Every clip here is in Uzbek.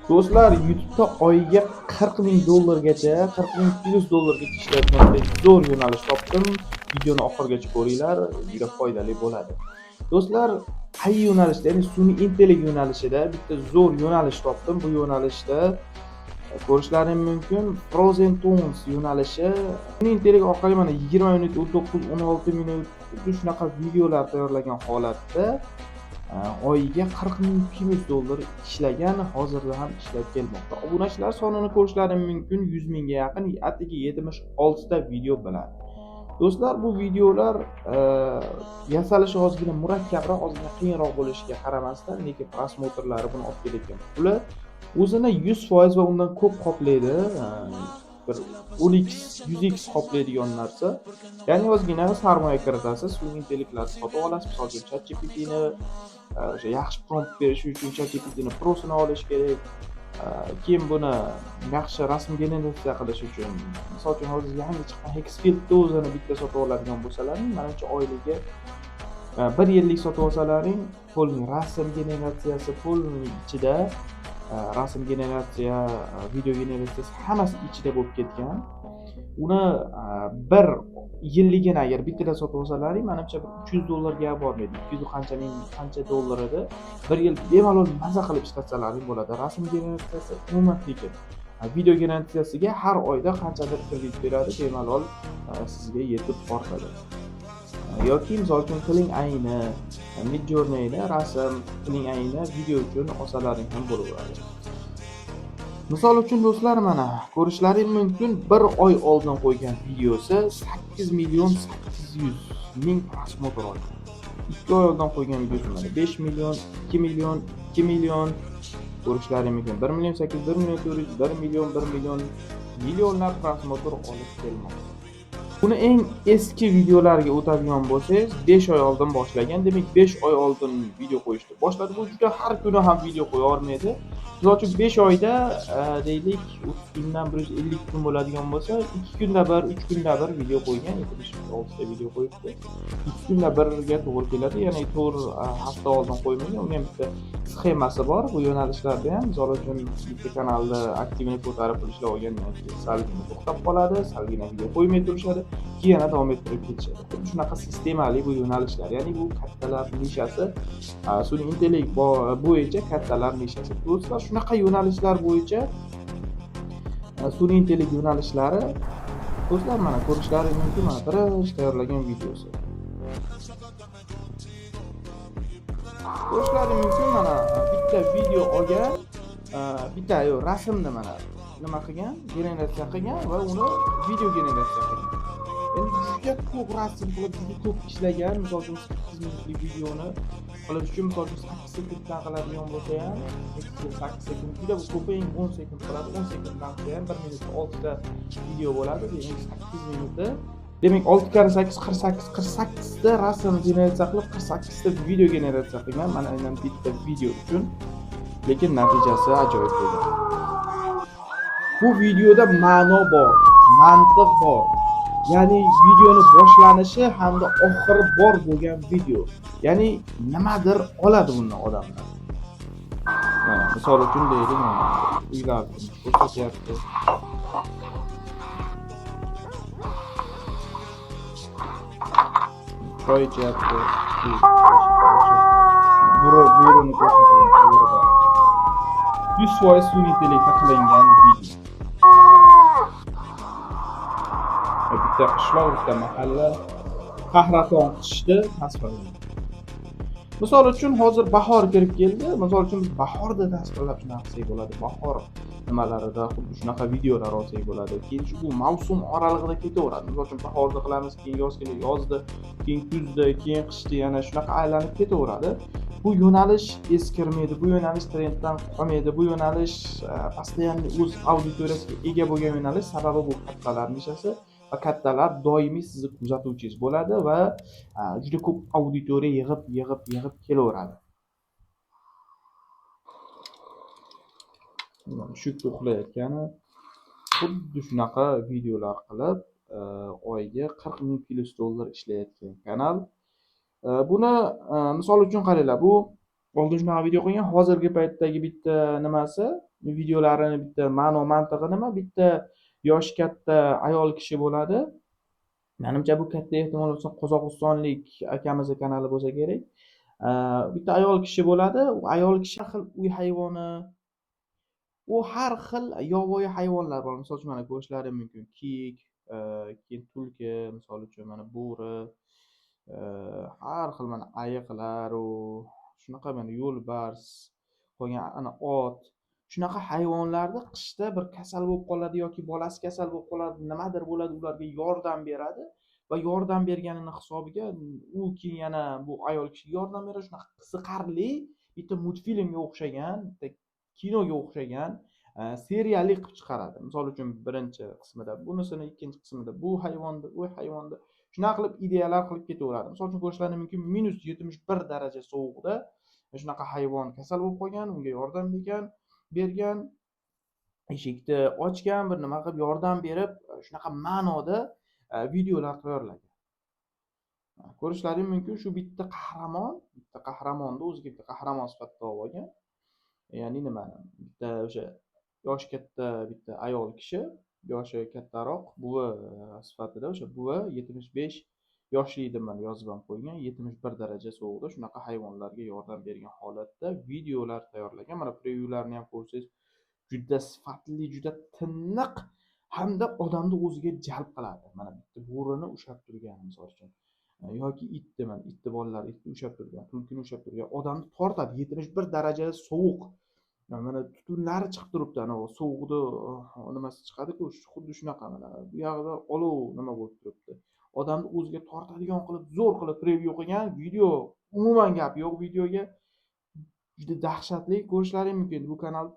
Do'stlar, YouTube'da oyiga 40 ming dollargacha, 40 ming plyus dollargacha ishlayotgan bitta zo'r yo'nalish topdim. Videoni oxirigacha ko'ringlar, juda foydali bo'ladi. Do'stlar, AI yo'nalishida, ya'ni sun'iy intellekt yo'nalishida bitta zo'r yo'nalish topdim. Bu yo'nalishda ko'rishlaring mumkin, Frozen Tones yo'nalishi. Sun'iy intellekt orqali mana 20 minut, 19, 16 minut xuddi shunaqa videolar tayyorlagan holatda oyiga 40 ming plyus dollar ishlagan, hozirda ham ishlab kelmoqda. Obunachilar sonini ko'rishlaring mumkin, 100 mingga yaqin, atigi 76 ta video bilan. Do'stlar, bu videolar yasalishi ozgina murakkabroq, ozgina qiyinroq bo'lishiga qaramasdan, lekin просмотр lari, buni olib kelayotgan puli o'zini 100% va undan ko'p qoplaydi. Bir 10x, 100x qoplaydigan narsa. Ya'ni ozgina sarmoya kiritasiz, sun'iy intellektlarni sotib olasiz. Misol uchun, ChatGPTni o'sha yaxshi prompt berishi uchun ChatGPTni Prosini olish kerak. Keyin buni yaxshi rasm generatsiya qilish uchun, misol uchun, hozir yangi chiqqan Higgsfieldni o'zini bitta sotib oladigan bo'lsalaring, manimcha oyligi bir yillik sotib olsalaring, полный rasm generatsiyasi, полный ichida rasm generatsiya, video generatsiyasi hammasi ichida bo'lib ketgan. Uni bir yilligini agar bittada sotib olsalaring, manimcha bir 300 dollarga bormaydi. 200 qancha ming, qancha dollar edi. Bir yil bemalol maza qilib ishlatsalaring bo'ladi. Rasm generatsiyasi umuman tekin. Video generatsiyasiga har oyda qanchadir kredit beradi, bemalol sizga yetib ortadi. Yoki misol uchun Kling AIni, Midjourneyni rasm, Kling AIni video uchun olsalaring ham bo'laveradi. Misol uchun do'stlar, mana ko'rishlaring mumkin, bir oy oldin qo'ygan videosi 8 million 800 ming просмотр olgan. 2 oy oldin qo'ygan videosi mana 5 million, 2 million, 2 million ko'rishlaring mumkin. 1 million 800, 1 million 400, 1 million, 1 million, millionlab просмотр olib kelmoqda. Buni eng eski videolarga o'tadigan bo'lsangiz, 5 oy oldin boshlagan. Demak, 5 oy oldin video qo'yishni boshladi. Bu juda har kuni ham video qo'ya olmaydi. Misol uchun, 5 oyda deylik 30 kundan 150 kun bo'ladigan bo'lsa, 2 kunda bir, 3 kunda bir video qo'ygan, 76 ta video qo'yibdi. 2 kunda birga to'g'ri keladi. Ya'ni 4 hafta oldin qo'ymagan. Uni ham bitta sxemasi bor. Bu yo'nalishlarda ham misol uchun bitta kanalda aktivini ko'tarib pul ishlab olgandan keyin salgina to'xtab qoladi, salgina video qo'ymay turishadi, keyin yana davom ettirib ketishadi. Xuddi shunaqa sistemali bu yo'nalishlar. Ya'ni bu kattalar nishasi, sun'iy intellekt bo'yicha kattalar nishasi. Do'stlar, shunaqa yo'nalishlar bo'yicha sun'iy intellekt yo'nalishlari do'stlar, mana ko'rishlaring mumkin, mana birinchi tayyorlagan videosi. Ko'rishlaring mumkin, mana bitta video olgan, bitta yo'q, rasmni mana nima qilgan, generatsiya qilgan va uni video generatsiya qilgan. Endi juda ko'p rasm qilib, juda ko'p ishlagan. Misol uchun, 8 minutlik videoni qilish uchun, misol uchun, 8 sekunddan qiladigan bo'lsa ham, 8 sekund juda ko'p, eng 10 sekund qiladi. 10 sekunddan qilsa ham 1 minutda 6 ta video bo'ladi. Demak, 8 minutda, demak, 6 karra 8 48, 48 ta rasm generatsiya qilib, 48 ta video generatsiya qilgan mana aynan bitta video uchun. Lekin natijasi ajoyib bo'lgan. Bu videoda ma'no bor, mantiq bor. Ya'ni videoni boshlanishi hamda oxiri bor bo'lgan video. Ya'ni nimadir oladi bundan odamlar. Mana misol uchun deylik, mana uylarni ko'rsatyapti. Choy ichyapti. Bo'rini ko'rsatyapti. 100% sun'iy intellektda qilingan video. Bitta qishloq, bitta mahalla, qahraton qishni tasvirlangan. Misol uchun, hozir bahor kirib keldi. Misol uchun, biz bahorda tasvirlab shunaqa qilsak bo'ladi. Bahor nimalarida xuddi shunaqa videolar olsak bo'ladi. Keyin shu bu mavsum oralig'ida ketaveradi. Misol uchun, bahorda qilamiz, keyin yoz keladi, yozda, keyin kuzda, keyin qishda yana shunaqa aylanib ketaveradi. Bu yo'nalish eskirmaydi, bu yo'nalish trenddan qolmaydi, bu yo'nalish постоянно o'z auditoriyasiga ega bo'lgan yo'nalish. Sababi bu kattalar nishasi va kattalar doimiy sizni kuzatuvchingiz bo'ladi va juda ko'p auditoriya yig'ib, yig'ib, yig'ib kelaveradi. Mushuk uxlayotgani xuddi shunaqa videolar qilib, oyiga 40 ming plyus dollar ishlayotgan kanal. Buni misol uchun qaranglar, bu oldin shunaqa video qo'ygan, hozirgi paytdagi bitta nimasi Videolarini bitta ma'no mantig'i nima? Bitta yoshi katta ayol kishi bo'ladi. Manimcha, bu katta ehtimol bilan qozog'istonlik akamizni kanali bo'lsa kerak. Bitta ayol kishi bo'ladi. U ayol kishi har xil uy hayvoni, u har xil yovvoyi hayvonlar bor. Misol uchun, mana, ko'rishlari mumkin. Kiyik, keyin tulki, misol uchun, mana, bo'ri, har xil, mana, ayiqlar, u shunaqa, mana, yo'lbars, qolgan, ana, ot. Shunaqa hayvonlarni qishda bir kasal bo'lib qoladi yoki bolasi kasal bo'lib qoladi, nimadir bo'ladi, ularga yordam beradi va yordam berganini hisobiga u keyin yana bu ayol kishiga yordam beradi. Shunaqa qiziqarli bitta multfilmga o'xshagan, bitta kinoga o'xshagan seriyali qilib chiqaradi. Misol uchun, birinchi qismida bunisini, ikkinchi qismida bu hayvonni, u hayvonni, shunaqa qilib ideyalar qilib ketaveradi. Misol uchun, ko'rishlari mumkin, -71 daraja sovuqda shunaqa hayvon kasal bo'lib qolgan, unga yordam bergan, eshikni ochgan, bir nima qilib yordam berib, shunaqa ma'noda videolar tayyorlagan. Ko'rishlaring mumkin, shu bitta qahramon, bitta qahramonni o'ziga bitta qahramon sifatida olib olgan. Ya'ni nimani? Bitta o'sha yoshi katta bitta ayol kishi, yoshi kattaroq buvi sifatida, o'sha buvi 75 yoshli deb mana yozib ham qo'ygan, 71 daraja sovuqda shunaqa hayvonlarga yordam bergan holatda videolar tayyorlagan. Mana, prevyularni ham ko'rsangiz, juda sifatli, juda tiniq hamda odamni o'ziga jalb qiladi. Mana, bitta bo'rini ushlab turgan, misol uchun, yoki itni, mana, itni bolalari itni ushlab turgan, tulkini ushlab turgan, odamni tortadi. 71 darajada sovuq, mana, tutunlari chiqib turibdi, anavi sovuqni nimasi chiqadiku, xuddi shunaqa. Mana, bu yog'ida olov nima bo'lib turibdi, odamni o'ziga tortadigan qilib, zo'r qilib prevyu qilgan video. Umuman gap yo'q videoga, juda dahshatli. Ko'rishlaring mumkin, bu kanal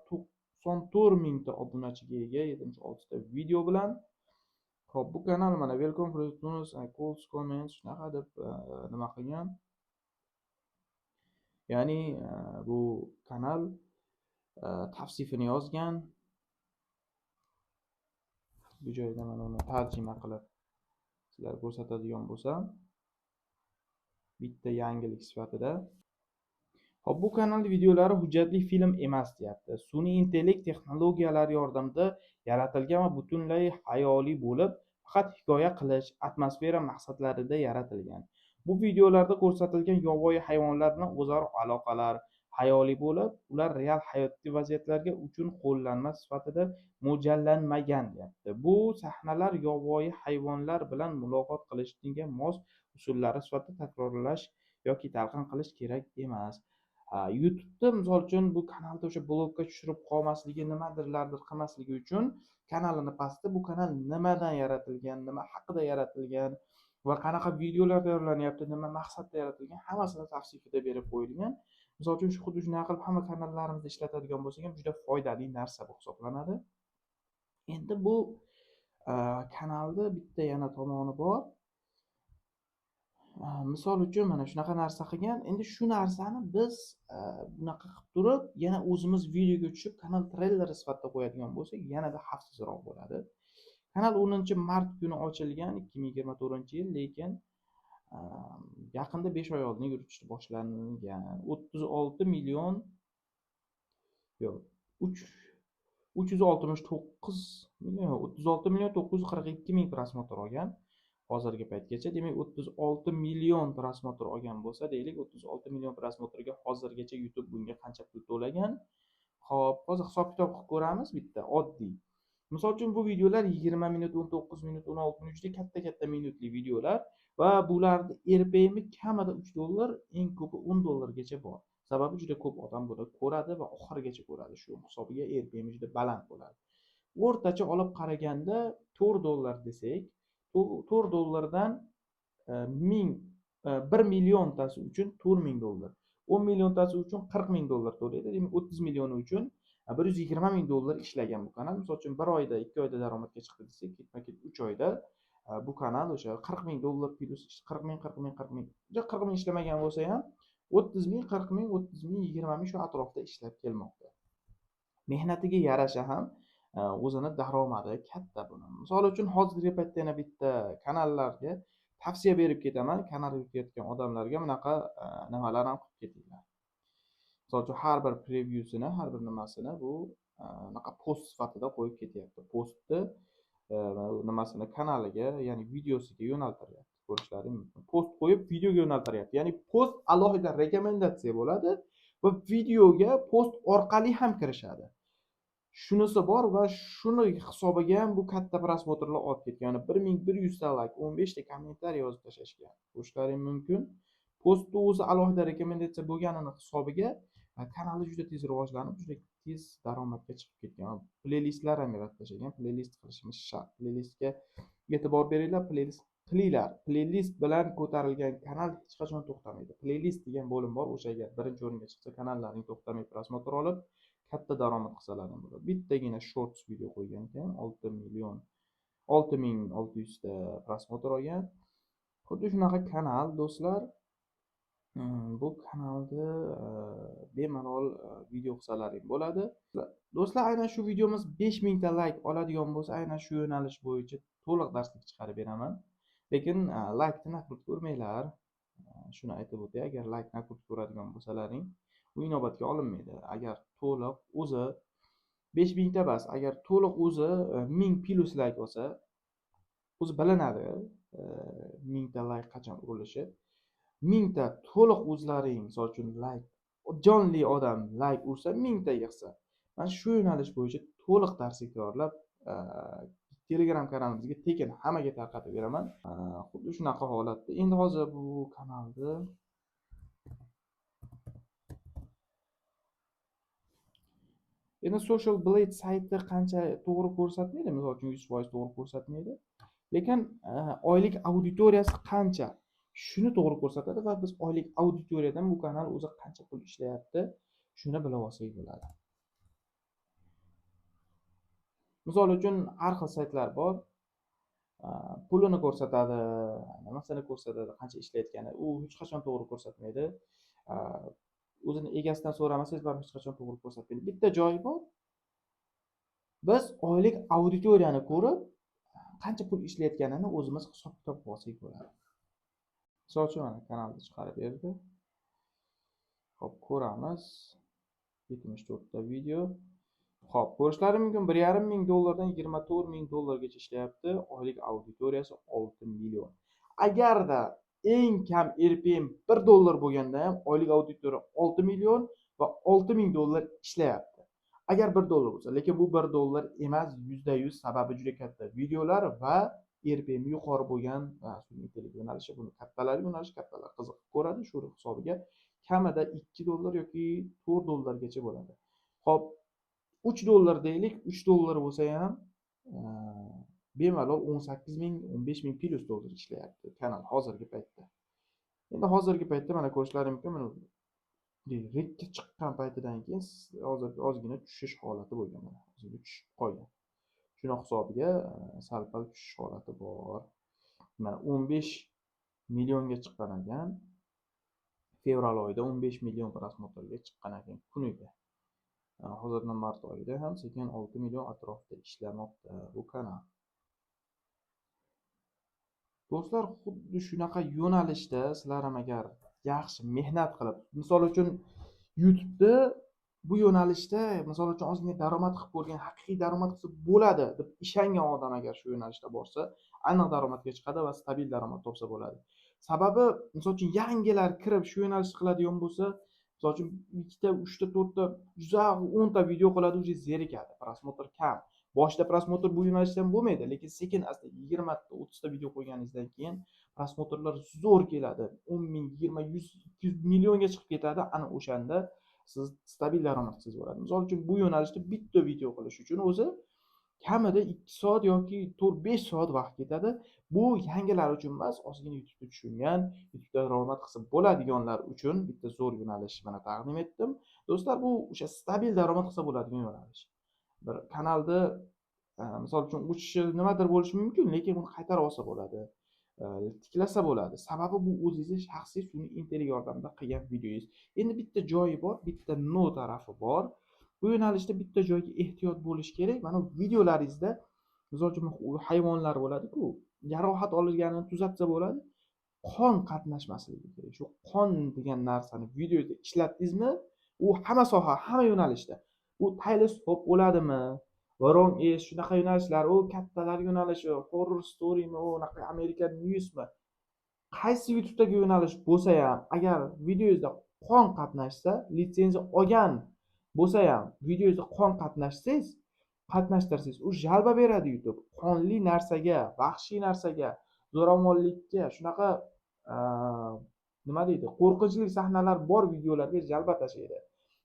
94 mingta obunachiga ega, 76 ta video bilan. Ho'p, bu kanal, mana, "Welcome from Tunis", "Calls", "Comments", shunaqa deb nima qilgan. Ya'ni bu kanal tavsifini yozgan. Bu joyda mana uni tarjima qilib sizlarga ko'rsatadigan bo'lsam, bitta yangilik sifatida. Hop, bu kanal videolari hujjatli film emas, deyapti. Sun'iy intellekt texnologiyalari yordamida yaratilgan va butunlay xayoliy bo'lib, faqat hikoya qilish, atmosfera maqsadlarida yaratilgan. Bu videolarda ko'rsatilgan yovvoyi hayvonlar bilan o'zaro aloqalar xayoliy bo'lib, ular real hayotdagi vaziyatlarga uchun qo'llanma sifatida mo'ljallanmagan, deyapti. Bu sahnalar yovvoyi hayvonlar bilan muloqot qilishga mos usullari sifatida takrorlash yoki talqin qilish kerak emas. YouTubeda, misol uchun, bu kanalda o'sha blokka tushirib qolmasligi, nimadirlardir qilmasligi uchun kanalini pastida bu kanal nimadan yaratilgan, nima haqida yaratilgan va qanaqa videolar tayyorlanyapti, nima maqsadda yaratilgan, hammasini tavsifida berib qo'yilgan. Misol uchun, shu xuddi shunaqa qilib hamma kanallarimizda ishlatadigan bo'lsak ham, juda foydali narsa bu hisoblanadi. Endi bu kanalni bitta yana tomoni bor. Misol uchun, mana shunaqa narsa qilgan. Endi shu narsani biz bunaqa qilib turib, yana o'zimiz videoga tushib, kanal treyleri sifatida qo'yadigan bo'lsak, yanada xavfsizroq bo'ladi. Kanal 10 mart kuni ochilgan, 2024-yil, lekin yaqinda, 5 oy oldin yuritishni boshlangan. 36 million, yo'q, 3 369 million, 36 million 942 ming просмотр olgan hozirgi paytgacha. Demak, 36 million просмотр olgan bo'lsa, deylik, 36 million просмотр ga hozirgacha YouTube bunga qancha pul to'lagan? Xo'p, hozir hisob kitob qilib ko'ramiz bitta oddiy. Misol uchun, bu videolar 20 minut, 19 minut, 16 minut, juda katta-katta minutli videolar va bularni RPMi kamida 3 dollar, eng ko'pi 10 dollargacha bor. Sababi juda ko'p odam buni ko'radi va oxirigacha ko'radi. Shu hisobiga RPMi juda baland bo'ladi. O'rtacha olib qaraganda 4 dollar desak, 4 dollardan ming 1 milliontasi uchun 4000 dollar. 10 milliontasi uchun 40 ming dollar to'laydi. Demak, 30 millioni uchun 120 ming dollar ishlagan bu kanal. Misol uchun, 1 oyda, 2 oyda daromadga chiqdi desak, ketma-ket 3 oyda bu kanal o'sha 40 ming dollar plyus 40 ming, 40 ming, 40 ming, 40 ming ishlamagan bo'lsa ham, 30 ming, 40 ming, 30 ming, 20 ming, shu atrofda ishlab kelmoqda. Mehnatiga yarasha ham o'zini daromadi katta buni. Misol uchun, hozirgi paytda yana bitta kanallarga tavsiya berib ketaman. Kanal yuritayotgan odamlarga bunaqa nimalar ham qilib ketinglar. Misol uchun, har bir previewsini, har bir nimasini bu anaqa post sifatida qo'yib ketyapti. Postni nimasini kanaliga, ya'ni videosiga yo'naltiryapti. Ko'rishlaring mumkin. Post qo'yib videoga yo'naltiryapti. Ya'ni post alohida rekomendatsiya bo'ladi va videoga post orqali ham kirishadi. Shunisi bor va shuni hisobiga ham bu katta просмотр lar olib ketgan. Ya'ni 1100 ta layk, 15 ta kommentariy yozib tashlashgan. Ko'rishlaring mumkin. Postni o'zi alohida rekomendatsiya bo'lganini hisobiga kanali juda tez rivojlanib, juda tez daromadga chiqib ketgan. Playlistlar ham yaratib tashlagan. Playlist qilishimiz shart. Playlistga e'tibor beringlar, playlist qilinglar. Playlist bilan ko'tarilgan kanal hech qachon to'xtamaydi. Playlist degan bo'lim bor, o'sha agar birinchi o'ringa chiqsa, kanallaring to'xtamay просмотр olib, katta daromad qilsalar ham bo'ladi. Bittagina shorts video qo'ygan ekan, 6 million 6600 ta просмотр olgan. Xuddi shunaqa kanal, do'stlar. Bu kanalda bemalol video qilsalaring bo'ladi. Do'stlar, aynan shu videomiz 5000 ta layk oladigan bo'lsa, aynan shu yo'nalish bo'yicha to'liq darslik chiqarib beraman. Lekin laykni накрутка urmanglar. Shuni aytib o'tay, agar layk накрутка uradigan bo'lsalaring, u inobatga olinmaydi. Agar to'liq o'zi 5000 ta emas, agar to'liq o'zi 1000 plyus layk olsa, o'zi bilinadi 1000 ta layk qachon urilishi. 1000 ta to'liq o'zlaring, misol uchun, layk, jonli odam layk ursa, 1000 ta yig'sa, mana shu yo'nalish bo'yicha to'liq darslik tayyorlab, Telegram kanalimizga tekin hammaga tarqatib beraman. Xuddi shunaqa holatda. Endi hozir bu kanalni endi Social Blade sayti qancha to'g'ri ko'rsatmaydi, misol uchun 100% to'g'ri ko'rsatmaydi. Lekin oylik auditoriyasi qancha, shuni to'g'ri ko'rsatadi va biz oylik auditoriyadan bu kanal o'zi qancha pul ishlayapti, shuni bilib olsak bo'ladi. Misol uchun, har xil saytlar bor. Pulini ko'rsatadi, nimasini ko'rsatadi, qancha ishlayotgani, u hech qachon to'g'ri ko'rsatmaydi. O'zini egasidan so'ramasangiz, baribir hech qachon to'g'ri ko'rsatmaydi. Bitta joyi bor. Biz oylik auditoriyani ko'rib, qancha pul ishlayotganini o'zimiz hisob-kitob qilib olsak bo'ladi. Misol uchun, mana kanalni chiqarib berdi. Xo'p, ko'ramiz. 74 ta video. Xo'p, ko'rishlari mumkin, 1,5 ming dollardan 24 ming dollargacha ishlayapti. Oylik auditoriyasi 6 million. Agarda eng kam RPM 1 dollar bo'lganda ham oylik auditoriya 6 million va 6 ming dollar ishlayapti. Agar 1 dollar bo'lsa, lekin bu 1 dollar emas, 100%, sababi juda katta videolar va RPM yuqori bo'lgan sun'iy intellekt yo'nalishi, buni kattalar yo'nalishi, kattalar qiziqib ko'radi, shu hisobiga kamida 2 dollar yoki 4 dollargacha bo'ladi. Xo'p, 3 dollar deylik, 3 dollar bo'lsa ham bemalol 18 ming, 15 ming plyus dollar ishlayapti kanal hozirgi paytda. Endi hozirgi paytda mana ko'rishlaring mumkin, mana rekka chiqqan paytidan keyin hozir ozgina tushish holati bo'lgan, mana ozgina tushib qolgan. Shuni hisobiga sal-pal tushish holati bor. Mana 15 millionga chiqqan ekan. Fevral oyida 15 million просмотр ga chiqqan ekan kuniga. Hozirda mart oyida ham sekin 6 million atrofida ishlamoqda bu kanal. Do'stlar, xuddi shunaqa yo'nalishda sizlar ham agar yaxshi mehnat qilib, misol uchun YouTube'da bu yo'nalishda, misol uchun, ozgina daromad qilib ko'rgan, haqiqiy daromad qilsa bo'ladi deb ishongan odam agar shu yo'nalishda borsa, aniq daromadga chiqadi va stabil daromad topsa bo'ladi. Sababi, misol uchun, yangilar kirib shu yo'nalishni qiladigan bo'lsa, misol uchun, 2 ta, 3 ta, 4 ta, uzoq 10 ta video qiladi, уже zerikadi, просмотр kam. Boshida просмотр bu yo'nalishdan bo'lmaydi, lekin sekin asta 20 ta, 30 ta video qo'yganingizdan keyin просмотр lar zo'r keladi. 10 ming, 20, 100, 200 millionga chiqib ketadi. Ana o'shanda siz stabil daromad qilsangiz bo'ladi. Misol uchun, bu yo'nalishda bitta video qilish uchun o'zi kamida 2 soat yoki 4-5 soat vaqt ketadi. Bu yangilar uchun emas, ozgina YouTube'da tushungan, YouTube'da daromad qilsa bo'ladiganlar uchun bitta zo'r yo'nalish mana taqdim etdim. Do'stlar, bu o'sha stabil daromad qilsa bo'ladigan yo'nalish. Bir kanalda misol uchun o'chishi nimadir bo'lishi mumkin, lekin uni qaytarib olsa bo'ladi. Tiklasa bo'ladi. Sababi bu o'zingizni shaxsiy sun'iy intellekt yordamida qilgan videongiz. Endi bitta joyi bor, bitta но tarafi bor. Bu yo'nalishda bitta joyga ehtiyot bo'lish kerak. Mana videolaringizda misol uchun hayvonlar bo'ladi-ku, jarohat olganini tuzatsa bo'ladi. Qon qatnashmasligi kerak. Shu qon degan narsani videoda ishlatdingizmi, u U hamma soha, hamma yo'nalishda. U Tayli soap bo'ladimi, Wrong S, shunaqa yo'nalishlar, u kattalar yo'nalishi, horror storymi, u unaqa American newsmi, qaysi YouTubedagi yo'nalish bo'lsa ham, agar videongizda qon qatnashsa, litsenziya olgan bo'lsa ham, videongizda qon qatnashtirsangiz, u жалоба beradi YouTube. Qonli narsaga, vahshiy narsaga, zo'ravonlikka, shunaqa nima deydi, qo'rqinchli sahnalar bor videolarga жалоба tashlaydi.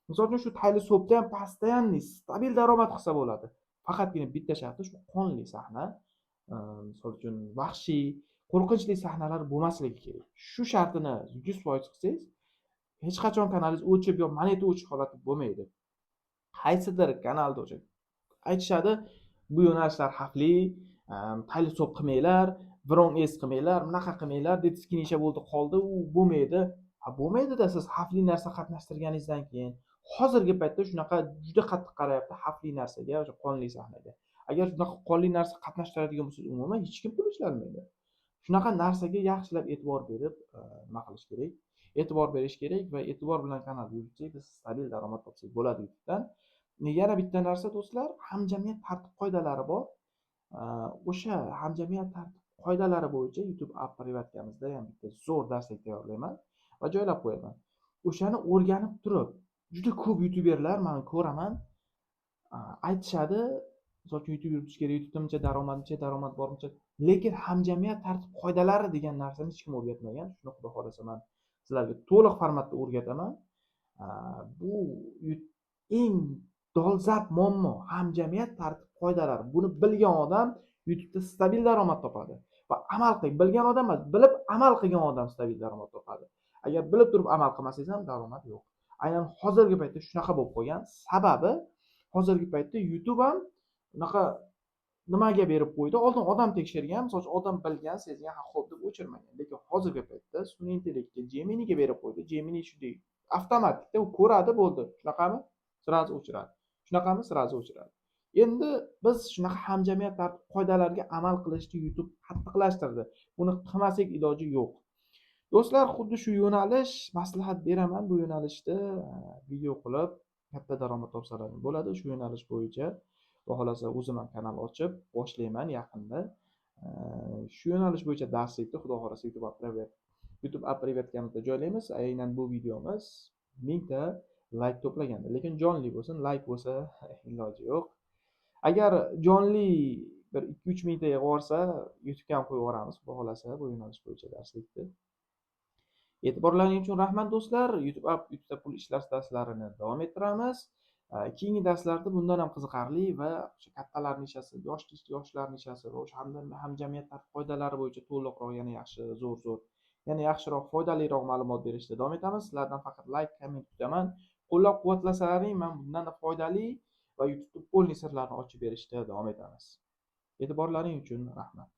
Misol uchun, shu Tayli soapda ham постоянный stabil daromad qilsa bo'ladi. Faqatgina bitta sharti: shu qonli sahna, misol uchun, vahshiy, qo'rqinchli sahnalar bo'lmasligi kerak. Shu shartini 100% qilsangiz, hech qachon kanalingiz o'chib yo moneta o'chish holati bo'lmaydi. Qaysidir kanalda o'sha aytishadi, bu yo'nalishlar xavfli, Tayli soap qilmanglar, Wrong S qilmanglar, bunaqa qilmanglar, детский nisha bo'ldi qoldi, u bo'lmaydi. Ha, bo'lmaydida, siz xavfli narsa qatnashtirganingizdan keyin. Hozirgi paytda shunaqa juda qattiq qarayapti xavfli narsaga, o'sha qonli sahnaga. Agar shunaqa qonli narsa qatnashtiradigan bo'lsangiz, umuman hech kim pul ishlolmaydi. Shunaqa narsaga yaxshilab e'tibor berib, nima qilish kerak? E'tibor berish kerak va e'tibor bilan kanal yuritsak, biz stabil daromad topsak bo'ladi YouTubedan. Yana bitta narsa, do'stlar, hamjamiyat tartib qoidalari bor. O'sha hamjamiyat tartib qoidalari bo'yicha YouTube app приватка mizda ham bitta zo'r darslik tayyorlayman va joylab qo'yaman. O'shani o'rganib turib, juda ko'p youtuberlar man ko'raman, aytishadi, misol uchun, YouTube yuritish kerak, YouTubeda buncha daromad, buncha daromad bor, buncha, lekin hamjamiyat tartib qoidalari degan narsani hech kim o'rgatmagan. Shuni Xudo xohlasa man sizlarga to'liq formatda o'rgataman. Bu eng dolzarb muammo hamjamiyat tartib qoidalari. Buni bilgan odam YouTubeda stabil daromad topadi va amal qil bilgan odam emas, bilib amal qilgan odam stabil daromad topadi. Agar bilib turib amal qilmasangiz ham, daromad yo'q. Aynan hozirgi paytda shunaqa bo'lib qolgan. Sababi, hozirgi paytda YouTube ham unaqa nimaga berib qo'ydi. Oldin odam tekshirgan, misol uchun, odam bilgan, sezgan, ha, xo'p deb o'chirmagan. Lekin hozirgi paytda sun'iy intellektga, Geminiga berib qo'ydi. Gemini shunday avtomatikda u ko'radi, bo'ldi. Shunaqami? Сразу o'chiradi. Shunaqami? Сразу o'chiradi. Endi biz shunaqa hamjamiyat tartib qoidalariga amal qilishni YouTube qattiqlashtirdi. Buni qilmasak iloji yo'q. Do'stlar, xuddi shu yo'nalish maslahat beraman. Bu yo'nalishda video qilib katta daromad topsalaring bo'ladi. Shu yo'nalish bo'yicha Xudo xohlasa o'zim ham kanal ochib boshlayman yaqinda. Shu yo'nalish bo'yicha darslikni Xudo xohlasa YouTube app приватка mizda joylaymiz. Aynan bu videomiz 1000 ta layk to'plaganda, lekin jonli bo'lsin, layk bo'lsa iloji yo'q. Agar jonli bir 2-3 mingta yig'ib yuborsa, YouTubega ham qo'yib yuboramiz, Xudo xohlasa, bu yo'nalish bo'yicha darslikni. E'tiborlaring uchun rahmat, do'stlar. YouTube app, YouTubeda pul ishlash darslarini davom ettiramiz. Keyingi darslarda bundan ham qiziqarli va o'sha kattalar nishasi, yosh yoshlar nishasi va o'sha hamjamiyat tartib qoidalari bo'yicha to'liqroq, yana yaxshi, zo'r zo'r, yana yaxshiroq, foydaliroq ma'lumot berishda davom etamiz. Sizlardan faqat layk, komment kutaman. Qo'llab-quvvatlasalaring, man bundan-da foydali va YouTubeda полный sirlarni ochib berishda davom etamiz. E'tiborlaring uchun rahmat.